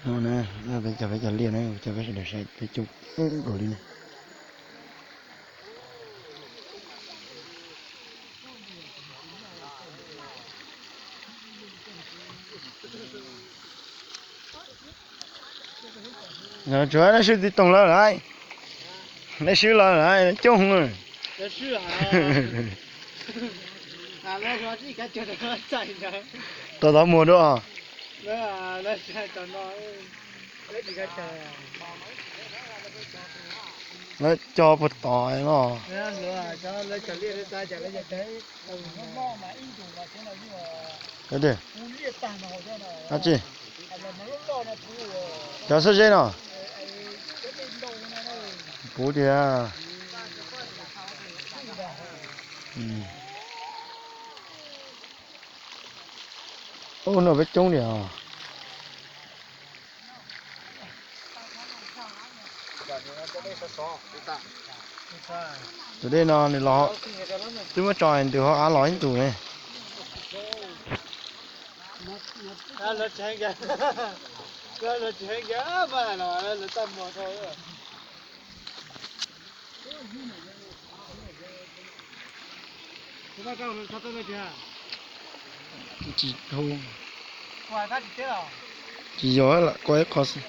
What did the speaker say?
No na, peb cov, peb cov liaj na, cov peb sawv daws saib peb coob kawg li ne. Tsuav nej swb tib toog lawm lawm, nej swb lawm lawm coob. Tau tau muag dua. Lawv cog puag tod no. Dab tsi? Cov xab zeb no. Puv tiag. Ub, no peb coob tiag os. Tus dej no nws los, twb muab tso ntws hauv av los ib ntus ne. Tsis hu, tsis yog lam koj ib qho xwb.